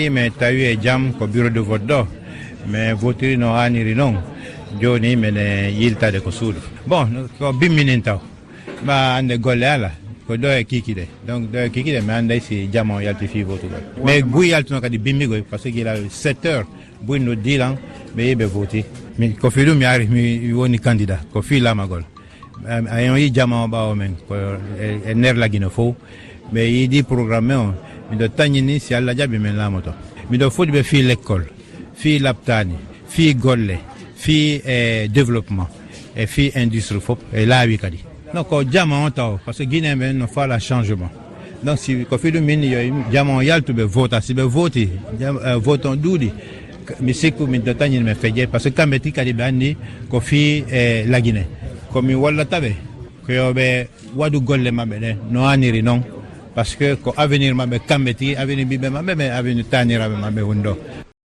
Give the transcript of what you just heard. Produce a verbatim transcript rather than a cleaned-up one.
Mi tawi e jam ko bureau de vote ɗo. Mi votiri no haaniri noon. Jooni mene yiltade ko suudu. Bon, ko bimminin taw. Ma annde golle ala. Ko ɗo e kikiɗe. Donc ɗo e kikiɗe mi annday si jam o yalti fii votugol. Mais buy yaltuno kadi bimmigoy parce que gila sept heures buy noddi lan ɓe yiɓe voti. Mi ko fii ɗum mi ari mi woni candidat ko fii lamagol. Ayon yi jama o ɓaawo men ko e, e nder lagino fof. Ɓe yiɗi programme o miɗo tañini si Allah jaɓi men laamoto. Miɗo foti ɓe fii lekkol, fii laptaani, fii golle, fii e développement e fii industrie fof e laawi kadi. No ko jama o taw parce que guinéen ɓen no faala changement. Donc si ko fii ɗum min yo jama o yaltuɓe vota si ɓe voti, vote on ɗuuɗi. Mi sikku min to tañin men feƴƴe parce que kamɓe ti kadi ɓe anndi ko fii e lagine. Ko min wallata ɓe ko yo ɓe waɗu golle maɓɓe ɗe no aniri noon. Parce que ko avenir maɓɓe kamɓe tigi avenir ɓiɓɓe maɓɓe ɓe avenir taniraɓe maɓɓe woni ɗo.